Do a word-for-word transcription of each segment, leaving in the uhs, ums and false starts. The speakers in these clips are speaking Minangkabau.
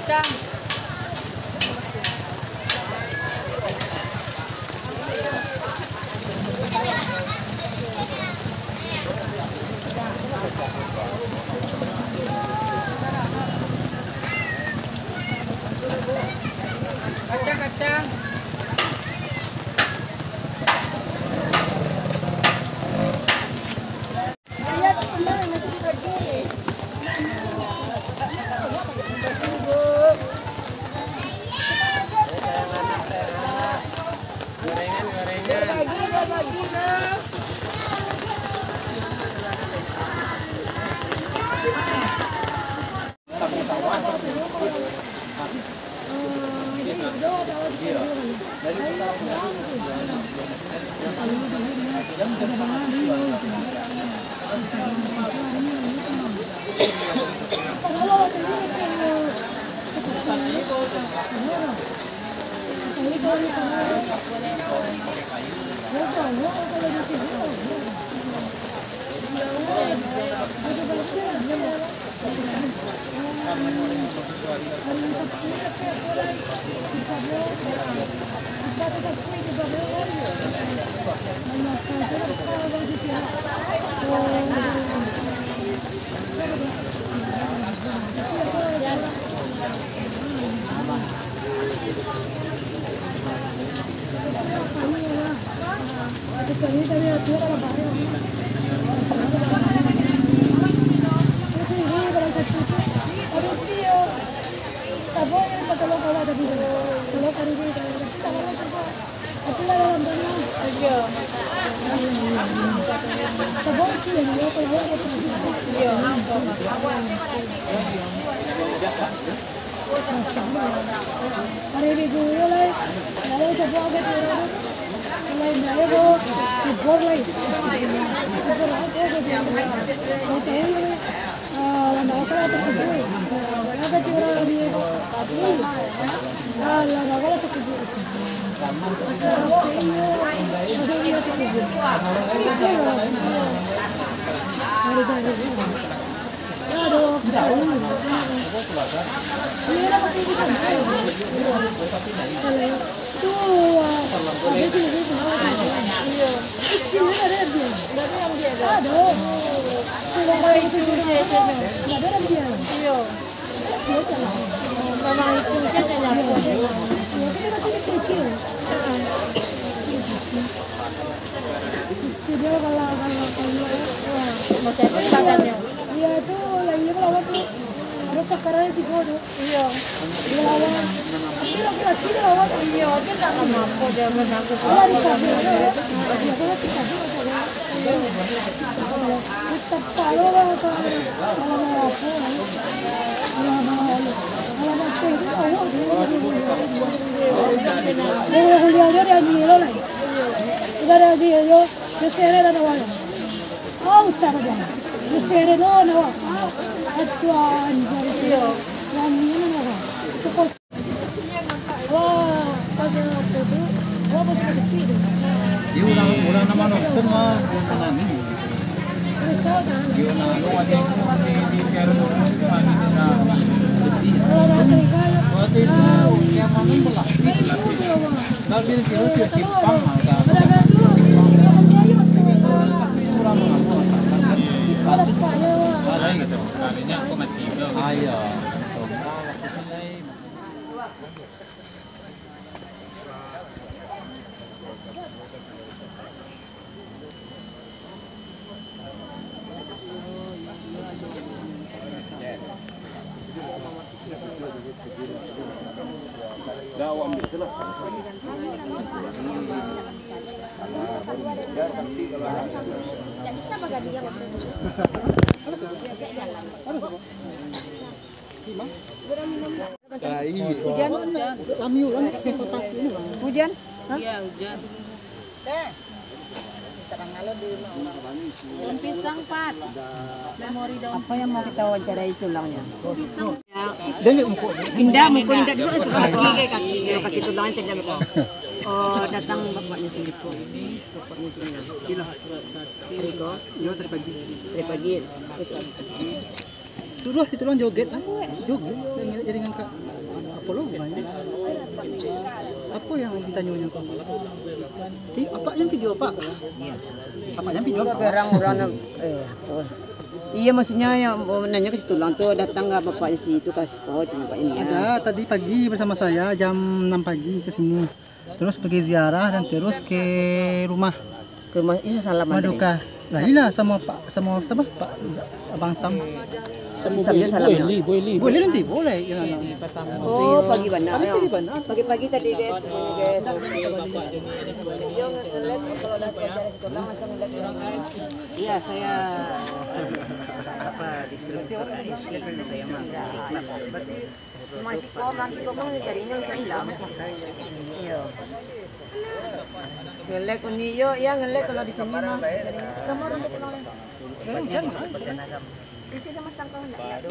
Kacang, kacang. Iyo tu, lah iyo lawak tu. Ado cakaranyo tigo tu. Iyo. Iyo lawak. Tapi laki-laki tu lawak. Iyo, tu ndak ngapo-ngapo, jan ganggu. Iyo, di kabur tu, yo. Iyo, tu laki kabur tu, yo. Iyo. Cepat lo lah, kalau mau apo, yo. Kalau mau, kalau mau apo, itu lawak tu. Iyo, kuliah dia, dia gilo lah. Sudah dia gilo, yo. Dia seret lah, lawak. Oh, utang aja. Di sereno nawa. Atuan, iyo. Yang ini nawa. Itu pos. Wah, pas yang waktu itu, wah, pas yang sepi tu. Iyo, urang, urang nan manonton mah, senang ni. Menyesal kan? Iyo, nah, lo waktu itu di, di share, nah, di sini, nah. Kalau ada keringat, waktu itu, ah, yang mana pula? Dari dulu, wah. Tapi di sini, eh, simpang, ah, kan. Ada, ada tu. Ayo. Hujan? Hujan? Hah? Iya, hujan. Daun pisang, Pat. Memori daun. Apa yang mau kita wawancarai tulangnya? Daun pisang. Indah, mungkin indah dulu itu kaki, kaki, kaki tulang itu jangan lupa. Oh, datang bapaknya sendiri. Bapaknya sendiri. Ini kok. Yo, tadi pagi. Tadi pagi. Suruah si Tulang joget lah. Joget. Yang, yang dengan Kak. Apa lo hubungannya? Apa yang ditanyonya kau? Ti-, apa yang video apa? Apa yang video apa? Orang-orang, eh, apa? Iya, maksudnya yang mau nanya ke si Tulang tu, datang nggak bapaknya si itu, ke siko, cina Pak ini, ya. Ada, tadi pagi bersama saya jam enam pagi ke sini. Terus pergi ziarah dan terus ke rumah. Ke rumah, iya, salam rumah duka. Lah, iya, sama Pak, sama siapa? Pak Z-, Abang Sam. Si Sam juga salam. Boleh, boleh. Boleh nanti, boleh. Ya, ya. Oh, pagi bana, ya. Pagi bana. Pagi-pagi tadi, guys, ini, guys. Yo, ngeliat kalau dah kerja di situ, kan, macam ngeliat. Iya, saya, apa, distributor A S I, saya mah. Masih kok, masih kok, kan jadinya bisa hilang. Iya. Ngelek uni yo, ya ngelek kalau di sini mah. Jadi, kamu orang tu pulang. Eh, hujan, ah. Di sini mah sangkal enggak ada.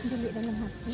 Bilik dalam hati.